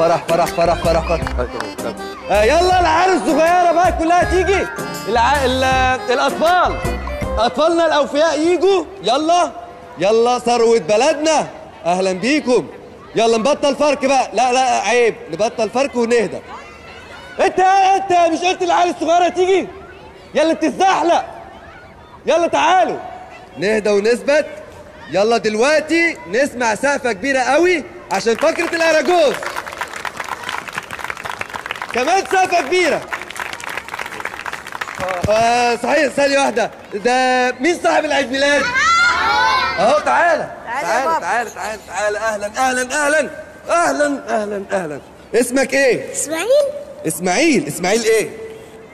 فرح فرح فرح فرح فرح. يلا العيال الصغيرة بقى كلها تيجي، الاطفال، اطفالنا الاوفياء يجوا. يلا يلا ثروة بلدنا، اهلا بيكم. يلا نبطل فرق بقى، لا لا عيب، نبطل فرق ونهدى. انت مش قلت العيال الصغيرة تيجي؟ يلا بتتزحلق، يلا تعالوا نهدى ونثبت. يلا دلوقتي نسمع سقفه كبيرة قوي عشان فقره الاراجوز. كمان سقفه كبيرة. صحيح ثانية واحدة، ده مين صاحب العيد ميلاد؟ اهو تعالى تعالى تعالى تعالى تعالى. اهلا اهلا اهلا اهلا اهلا اهلا. اسمك ايه؟ اسماعيل. اسماعيل، اسماعيل ايه؟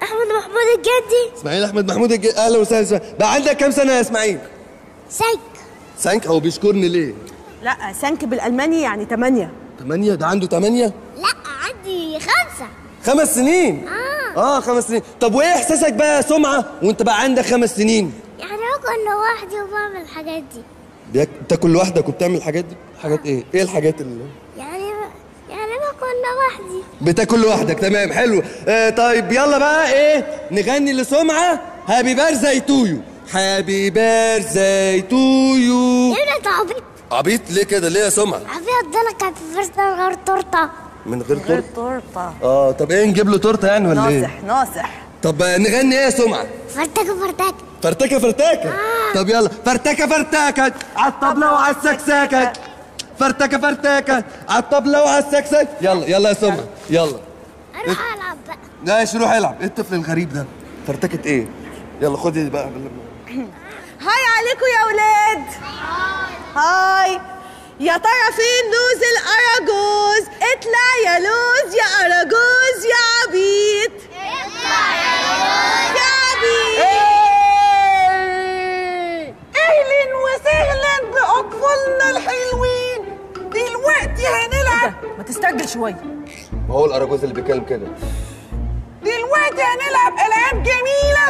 احمد محمود الجدي. اسماعيل احمد محمود الجدي، اهلا وسهلا. بقى عندك كام سنة يا اسماعيل؟ cinq. cinq؟ هو بيشكرني ليه؟ لا cinq بالالماني يعني 8. 8؟ ده عنده 8؟ لا عندي 5. 5 سنين؟ اه 5 سنين. طب وايه احساسك بقى يا سمعه وانت بقى عندك 5 سنين؟ يعني باكل لوحدي وبعمل الحاجات دي. بتاكل لوحدك وبتعمل الحاجات دي؟ حاجات ايه؟ ايه الحاجات اللي يعني باكل لوحدي؟ بتاكل لوحدك، تمام حلو. طيب يلا بقى ايه نغني لسمعه happy birthday to you. happy birthday to you. يا انت عبيط. عبيط ليه كده؟ ليه يا سمعه؟ عبيط ده لك happy birthday من غير تورته. من غير تورته؟ طب ايه نجيب له تورته يعني ولا ايه؟ ناصح ناصح. طب نغني ايه يا سمعه؟ فرتكه فرتكه. فرتكه فرتكه. طب يلا فرتكه فرتكه على الطبلة وعلى السكسكه. فرتكه فرتكه على الطبلة وعلى السكسكه. يلا يلا يا سمعه يلا. اروح العب بقى. ماشي روح العب. ايه الطفل الغريب ده؟ فرتكه ايه؟ يلا خدي بقى. hi عليكم يا ولاد. hi. يا ترى فين لوز الاراجوز؟ اطلع يا لوز يا اراجوز يا عبيط. اطلع يا لوز يا عبيط. اهلا وسهلا باطفالنا الحلوين. دلوقتي هنلعب. ما تستعجل شوية. ما هو الاراجوز اللي بيتكلم كده. دلوقتي هنلعب العاب جميلة،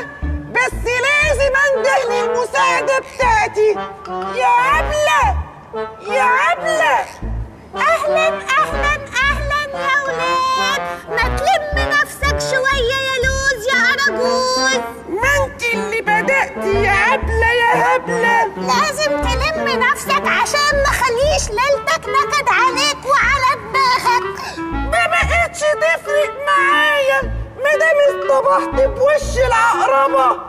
بس لازم انده للمساعدة بتاعتي. يا عبله يا عبله. اهلا اهلا اهلا يا ولاد. ما تلم نفسك شوية يا لوز يا اراجوز. ما انت اللي بدأتي يا عبله يا هبلة. لازم تلم نفسك عشان ما خليش ليلتك نكد عليك وعلى دماغك. ما بقتش تفرق معايا ما دام اصطبحت بوش العقربه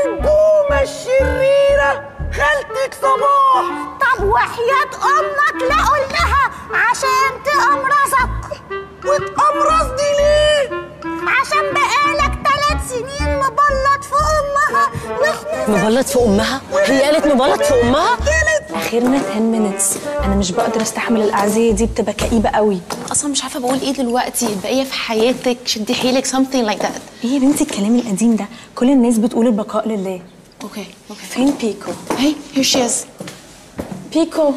البومه الشريرة خالتك صباح. طب وحياة امك لا قول لها عشان تقمرصك. وتقمرصني ليه؟ عشان بقالك 3 سنين مبلط في امها. واحنا مبلط في امها؟ هي قالت مبلط في امها؟ اخرنا 10 minutes. انا مش بقدر استحمل الاعزيه دي، بتبقى كئيبة قوي. اصلا مش عارفه بقول ايه دلوقتي. البقية في حياتك، شدي حيلك، something like that. ايه يا بنتي الكلام القديم ده؟ كل الناس بتقول البقاء لله. okay okay. فين بيكو؟ hey here she is. بيكو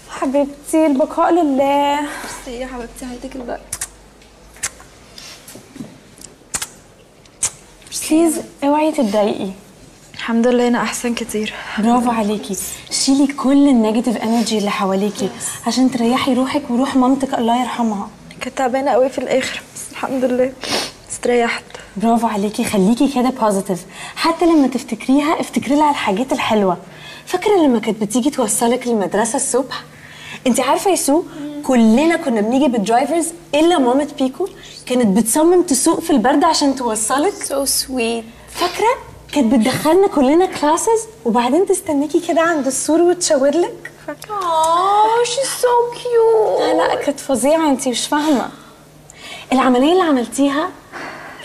حبيبتي البقاء لله. ميرسي يا حبيبتي، هاتك البقاء. please اوعي تتضايقي. الحمد لله انا احسن كتير. برافو عليكي، شيلي كل ال negative energy اللي حواليكي عشان تريحي روحك وروح مامتك الله يرحمها. كانت تعبانة قوي في الاخر بس الحمد لله استريحت. برافو عليكي، خليكي كده positive. حتى لما تفتكريها افتكري لها الحاجات الحلوة. فاكره لما كانت بتيجي توصلك المدرسة الصبح؟ انت عارفه يا سو كلنا كنا بنيجي بال drivers الا مامة بيكو كانت بتصمم تسوق في البرد عشان توصلك. so sweet. فاكره كانت بتدخلنا كلنا classes وبعدين تستنيكي كده عند السور وتشاور لك. اه she's so cute. لا لا كانت فظيعة، انت مش فاهمه العملية اللي عملتيها.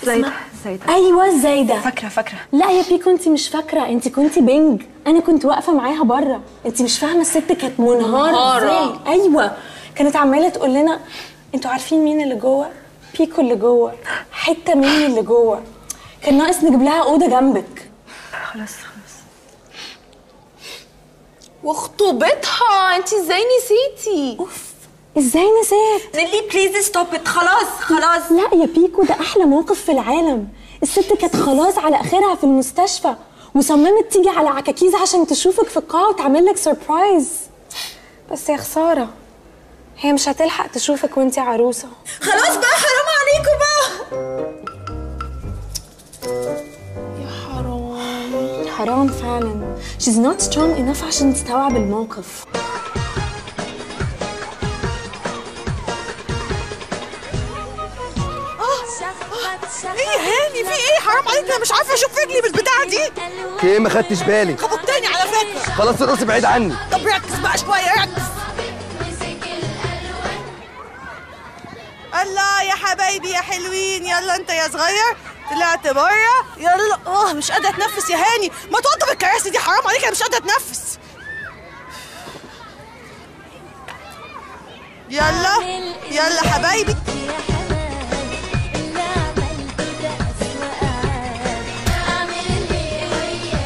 زايدة زايدة. ايوه زايدة. فاكره فاكره. لا يا بيكو انت مش فاكره، انت كنتي بنج، انا كنت واقفة معاها بره. انت مش فاهمه الست كانت منهاره ازاي. ايوه كانت عماله تقول لنا انتوا عارفين مين اللي جوه؟ بيكو اللي جوه، حتة مني اللي جوه. كان ناقص نجيب لها اوضة جنبك. خلاص خلاص. وخطوبتها انت ازاي نسيتي؟ اوف ازاي نسيت؟ نيلي please stop it. خلاص خلاص. لا يا بيكو ده احلى موقف في العالم. الست كانت خلاص على اخرها في المستشفى وصممت تيجي على عكاكيز عشان تشوفك في القاعة وتعمل لك surprise. بس يا خسارة هي مش هتلحق تشوفك وانتي عروسه. خلاص بقى، حرام عليكم بقى. يا حرام، حرام فعلا. She's not strong enough عشان تستوعب الموقف. ايه يا هاني، في ايه؟ حرام عليك، انا مش عارفه اشوف رجلي بالبتاعه دي. في ايه؟ ما خدتش بالي. خبطتني على فكرة. خلاص ارقصي بعيد عني. طب ركز بقى شوية، ركز. الله يا حبايبي يا حلوين، يلا انت يا صغير طلعت بره. يلا. مش قادرة اتنفس يا هاني، ما توضب الكراسي دي، حرام عليك انا مش قادرة اتنفس. يلا يلا حبايبي.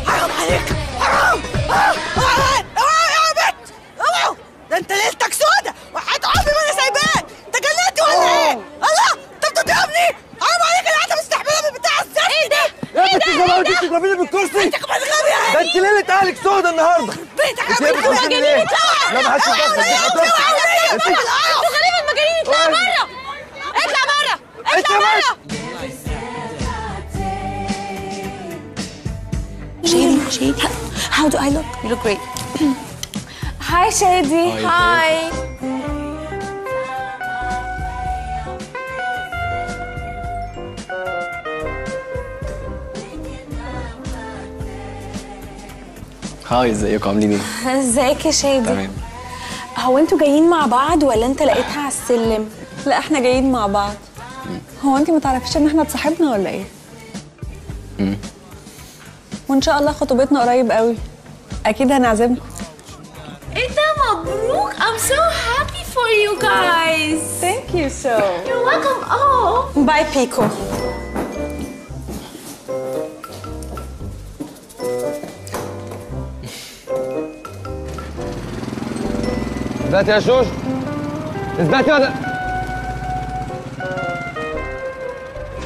حرام عليك، حرام. اوعى يا بنت، اوعى، ده انت ليلتك سودة وحياة عمري ما انا سايباك. انت جننت ولا ايه؟ الله، انت بتضربني؟ حرام عليك، انا قاعدة مستحمله من بتاع الزفت. ايه ده؟ يا بنت الغباوه، انت بتضربيني بالكرسي؟ انت كمان غبي يا هاني. ده انت ليلة اهلك سودة النهارده. بيتك يا بنت المجانين، اطلعوا. لا ما حدش يتدخل. انتوا غريب المجانين، اطلعوا بره، اطلع بره، اطلع بره. شادي، شادي، how do I look? You look great. Hi شادي. Hi. Hi، ازيكم عاملين ايه؟ ازيك يا شادي؟ تمام. هو انتوا جايين مع بعض ولا انت لقيتها على السلم؟ لا احنا جايين مع بعض. هو انت ما تعرفيش ان احنا اتصاحبنا ولا ايه؟ وان شاء الله خطوبتنا قريب قوي، اكيد هنعزمكم. ايه ده، مبروك. I'm so happy for you guys. Thank you so. You're welcome. Oh. Bye بيكو. اثبتي يا شوش، اثبتي. ولا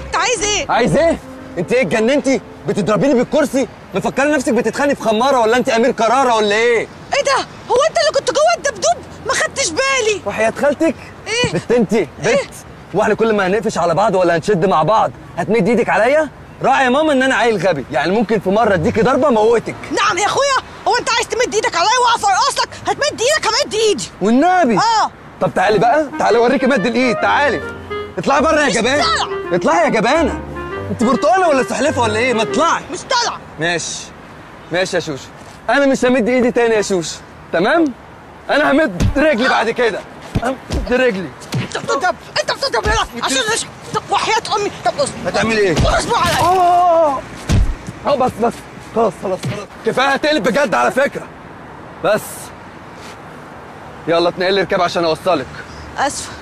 انت عايز ايه؟ عايز ايه؟ انت ايه اتجننتي؟ بتضربيني بالكرسي؟ مفكرة نفسك بتتخانقي في خمارة ولا انت امير كرارة ولا ايه؟ ايه ده؟ هو انت اللي كنت جوه الدبدوب؟ ما خدتش بالي. وحياة خالتك؟ ايه؟ بت انت بت إيه؟ واحنا كل ما هنقفش على بعض ولا هنشد مع بعض هتمد ايدك عليا؟ راعي يا ماما ان انا عيل غبي، يعني ممكن في مرة اديكي ضربه موتك. نعم يا اخويا، هو انت عايز تمد ايدك عليا واقف ارقص لك؟ هتمد ايدك همد ايدي والنبي. طب تعالي بقى، تعالي اوريكي مد الايد. تعالي اطلعي بره يا جبانه، اطلعي يا جبانه. انت برتقانه ولا سحلفه ولا ايه؟ ما اطلعي. مش طالعه. ماشي ماشي يا شوشو، انا مش همد ايدي تاني يا شوشو، تمام؟ انا همد رجلي بعد كده، همد رجلي. انت بتضرب، انت بتضرب هنا عشان ايش؟ طب وحياة امي، طب اصبر. هتعملي ايه؟ اصبر عليا. بس بس خلاص خلاص خلاص، كفاية هتقلب بجد على فكرة. بس يلا اتنقلي ركاب عشان اوصلك. اسفه،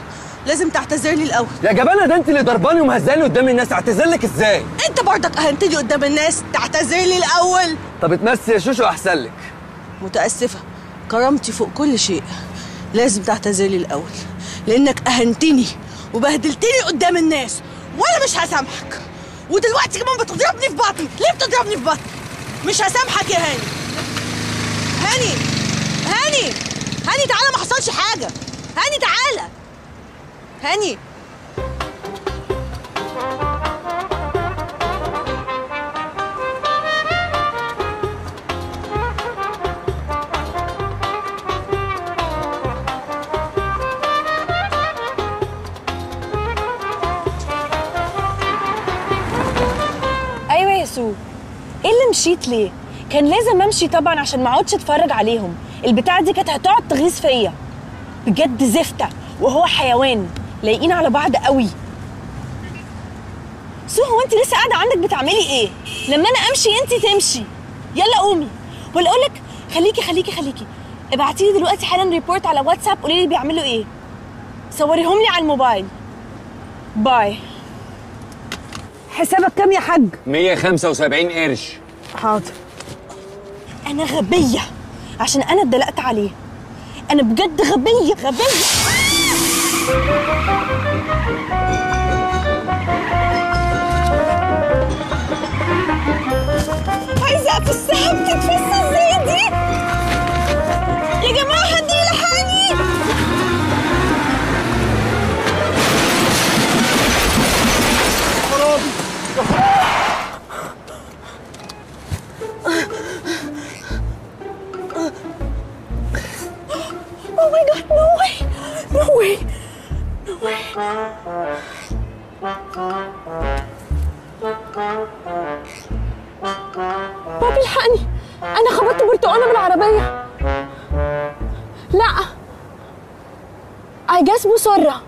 لازم تعتذر لي الاول. يا جبانه، ده انت اللي ضرباني ومهزاني قدام الناس، اعتذر لك ازاي؟ انت برضك اهنتني قدام الناس، تعتذر لي الاول. طب اتمسي يا شوشو احسن لك. متاسفه، كرامتي فوق كل شيء. لازم تعتذر لي الاول لانك اهنتني وبهدلتني قدام الناس، وانا مش هسامحك. ودلوقتي كمان بتضربني في بطني، ليه بتضربني في بطني؟ مش هسامحك يا هاني. هاني هاني هاني تعالى، ما حصلش حاجة. هاني تعالى. هاني ايوه يا سو، ايه اللي مشيت ليه؟ كان لازم امشي طبعا عشان ما اقعدش اتفرج عليهم. البتاعه دي كانت هتقعد تغيظ فيا بجد، زفته وهو حيوان، لايقين على بعض قوي. سو هو انت لسه قاعدة عندك بتعملي ايه؟ لما انا امشي انت تمشي. يلا قومي. ولا اقول لك خليكي خليكي خليكي، ابعتي لي دلوقتي حالا report على واتساب، قولي لي بيعملوا ايه، صوريهم لي على الموبايل. Bye. حسابك كام يا حاج؟ 175 قرش. حاضر. انا غبية عشان انا اتدلقت عليه. انا بجد غبية غبية. عايزه افسها، بتتفس ازاي دي؟ يا جماعة حد يلحقني. Oh my God, no way, no way, no way. بابي الحقني، أنا خبطت برتقانة بالعربية. لا، I guess مسرة.